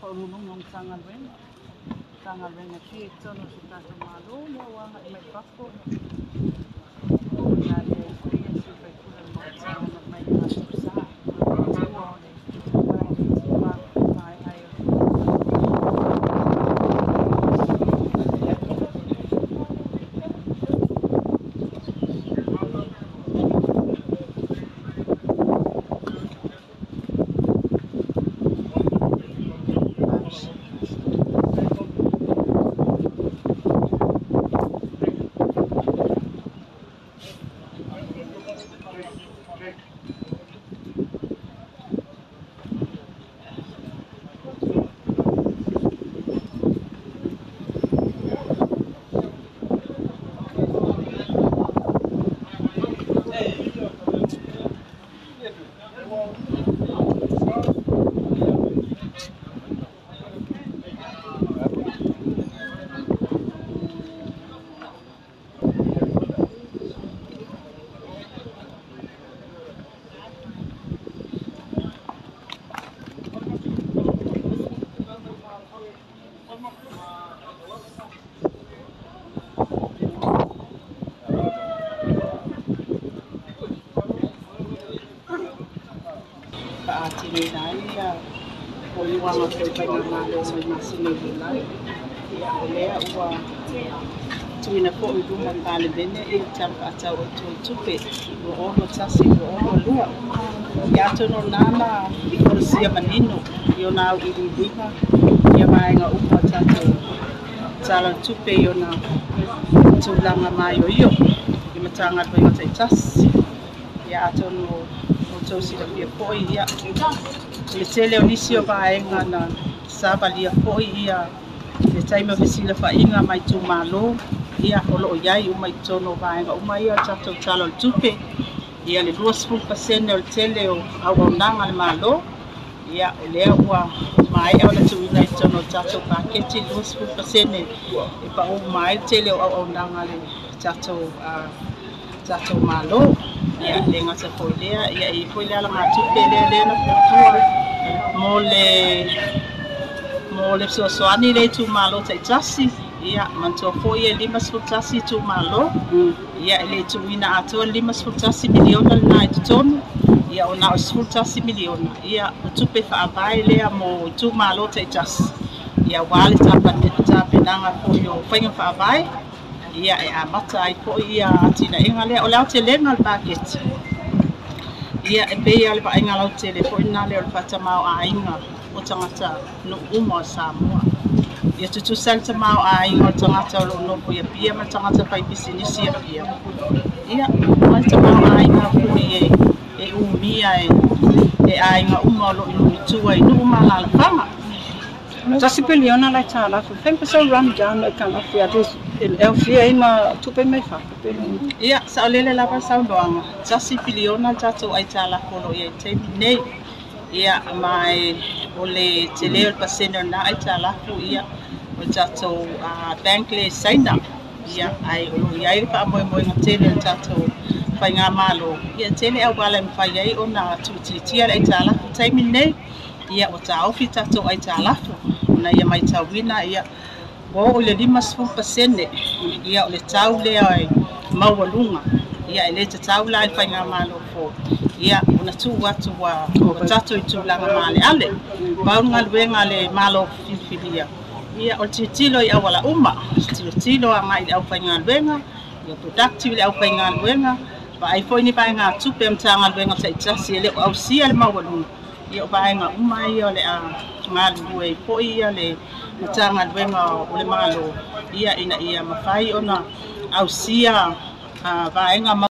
Faauluuluga o Matagaluega, Matagaluega e fia i totonu o si o tatou Malo ua agai mai fafo ia avea ai foi sui usufono o le Maota e agai mai i le latou sa. Matua o le itupa i le itupa e maea ai o le Faatinoina ai ia fuafuaga foi faigamalo mai masina o Iulai. Ia o lea ua tuuina foi i luma o le Palemene ia le Tala Faatatau Autu o le Tupe 2021/2022. Ia atonu o lena na folasia manino i ona auiliiliga ia vaega uma o tatou Tala o le Tupe i ona tulaga maioio i Matagaluega taitasi. Ia atonu o outou silafia foi ia le tele o nisi o vaega na savalia foi ia le taimi o fesilafaiga mai itumalo, ia o lo o i ai uma i totonu o vaega uma ia o le tatou Tala o le Tupe, ia le 20% o le tele o auaunaga a le Malo, ia o lea ua maea ona tuuina i totonu o le tatou paketi le 20% e pau uma ai le tele o auaunaga a le tatou Malo. Ia le gata foi lea, ia e i ai foi le alagatupe lea na fuafua mo le fesoasoani le itumalo taitasi. Ia manatua foi e 51 itumalo, ia e le tuuina atoa le 51 miliona lena i totonu, ia ona o le 11 miliona, ia o tupe faavae lea mo itumalo taitasi, ia aua le tapenaga foi o faiga faavae, ia e amata ai foi ia atinaega lea. O le aotelega o le paketi, ia e pei lava le vaaiga lautele foi lena lea o le faatamao-aiga o tagata nuu uma o Samoa. Ia tutusa le tamaoaiga o le tagata o lo o nofo i Apia ma le tagata faipisinisi i Apia. Ia, ma le tamaoaiga foi e umia e aiga uma o lo o i nuu i tua i nuu ma alaalafaga. Tasi piliona la tala fu 10% run down e kana fia des e fia ima tupe mai fa pele. Ia saolele lava saunoaga tasi piliona tatou aitalafu o lo o i ai taimi nei. Ia mai o le tele o le pasene o lena aitalafu ia o le tatou bank le Saina. Ia ai o lo o i ai le faamoemoega tele o le tatou faigamalo. Ia tele auala e mafai ai ona tuutiitia le aitalafu taimi nei. Ia ua taofi tatou aitalafu ona ia maitauina ia ua oo i le 50% ia o le tau lea e maualuga. Ia e le tatau la i le faigamalo fou ia ona tuu atu ua tatou i tulaga maaleale. Pau le galuega a le Malo filifilia ia o le tilotilo i auala uma, tilotilo agai i le aufaigaluega, ia productive le aufaigaluega, vaai foi ni vaega tupe a Matagaluega taitasi e le o ausia le maualuga. Ia o vaega uma ia o le a galulue ai foi ia le Matagaluega o le Malo ia ina ia mafai ona ausia vaega.